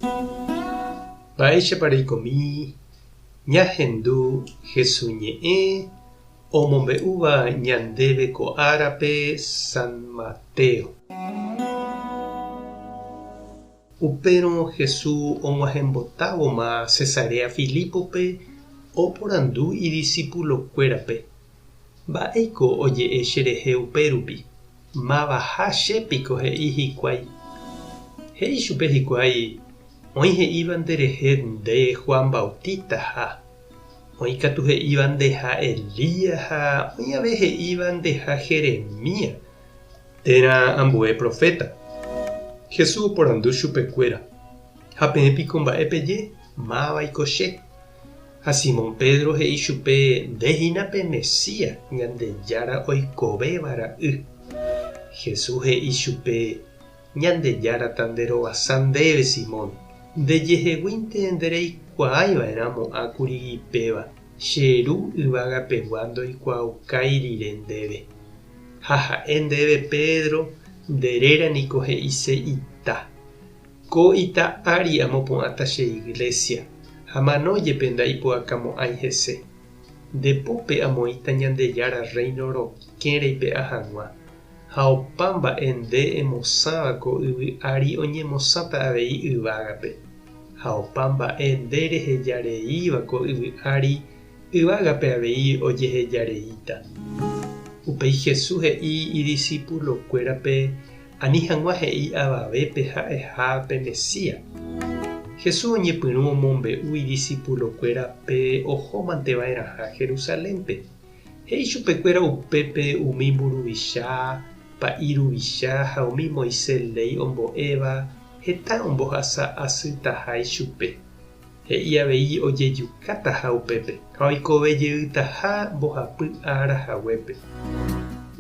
Mba'éichapa reikomi ñahendu Hesu ñe'ẽ omombe'úva ñandéve ko árape San Mateo. Upérõ Hesu og̃uahẽmbotávoma Cesarea Filípope oporandu idisipulokuérape, Mba'éiko oje'e cherehe upérupi? Mavaha che piko he'i hikuái. He'i chupe hikuái, Oĩ he'íva nderehe nde Juan Bautistaha, oĩ katu he'íva ndeha Elías ha oĩ ave he'íva ndeha Jeremías térã ambue proféta. Jesús oporandu chupekuéra, Ha peẽ piko mba'e peje, mávaiko che? Ha Simón Pedro he'i chupe, Nde hína pe Mesías, Ñandejára oikovéva ra'y. Jesús he'i chupe, Ñandejára tanderovasa ndéve, Simón. Ndejeheguínte ndereikuaái va'erã mo'ã kuri péva, che Ru yvagapegua ndoikuaaukái rire ndéve. Ha ha'e ndéve Pedro, nde réra niko he'ise ita. Ko ita ári amopu'ãta che iglésia, ha mano jepe nda'ipu'akamo'ãi hese. Nde pópe amoĩta Ñandejára Rréino rokẽ reipe'a hag̃ua, ha opa mba'e nde emosãva ko yvy ári oñemosãta avei yvágape, ha opa mba'e nde rehejareíva ko yvy ári yvágape avei ojehejareíta. Upéi Jesús he'i idisipulokuérape Ani hag̃ua he'i avavépe ha'eha pe Mesías. Jesús oñepyrũ omombe'u idisipulokuérape ohómante va'erãha Jerusalénpe. He'i chupekuéra upépe umi mburuvicha, pa'i ruvicha ha umi Moisés léi ombo'éva heta ombohasa asytaha ichupe. He'i avei ojejukátaha upépe ha oikove jeytaha mbohapy ára haguépe.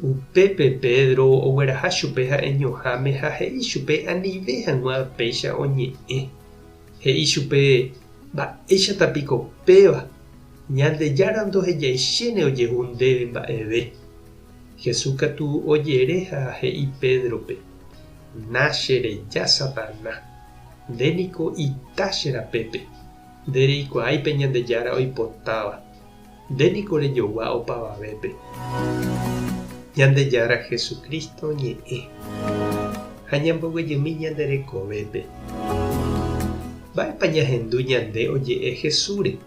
Upépe Pedro ogueraha chupe ha'eñoháme ha he'i chupe anive hag̃ua péicha oñe'ẽ. He'i chupe, Mba'éichata piko péva? Ñandejára ndohejaichéne ojehu ndéve mba'eve. Jesús katu ojere ha he'i Pédrope, Na che reja Satana. Nde niko ita che rapépe, nde reikuaái pe Ñandejára oipotáva, nde niko rejogua opavavépe. Ñandejára Jesucristo ñe'ẽ ha ñamboguejymi ñande rekovépe. Mba'épa ñahendu ñande oje'e Jesúsre?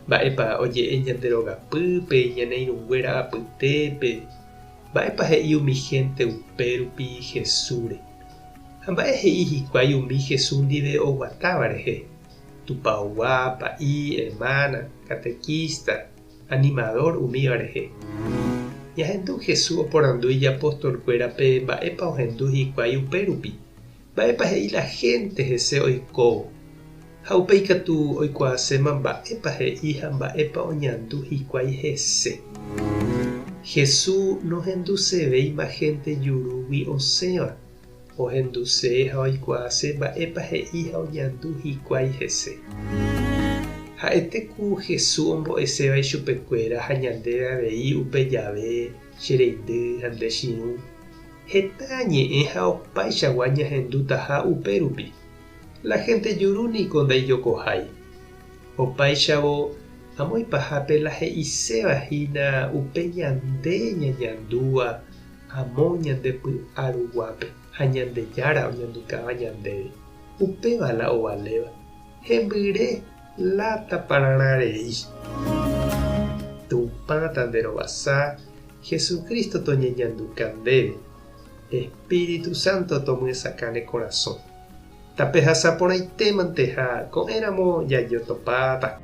Mba'épa oje'e ñande rogapýpe, ñane irũnguéra apytépe? Mba'épa he'i umi hénte upérupi Jesúsre? Ha mba'e he'i hikuái umi Jesús ndive oguatáva rehe, tupaogua, pa'i, hermana, catequista, animador umíva rehe? Ñahendu Jesús oporandu ijapostolkuérape mba'épa ohendu hikuái upérupi, mba'épa he'i la hénte hese oikóvo. Ha upéi katu oikuaaséma mba'épa he'i ha mba'épa oñandu hikuái hese. Jesús nohendusevéima hénte jurúgui osẽva, ohenduse ha oikuaase mba'épa he'i ha oñandu hikuái hese. Ha'ete ku Jesús ombo'eséva ichupekuéra ha ñandéve avei upe jave, che reindy ha nde chirũ, heta ñe'ẽ ha opaichagua ñahendutaha upérupi. La hénte juru niko ndaijokohái. Opáichavo, amo ipahápe la he'iséva hína upe ñande ñañandúva amo ñande py'a ruguápe ha Ñandejára oñandukáva ñandéve. Upéva la ovaléva. Hembyre la tapararã rei. Tupã tanderovasa, Jesucristo toñeñanduka ndéve. Espíritu Santo tomyesakã ne korasõ. Tapehasa porãitémante ha ko'ẽramo jajotopáta.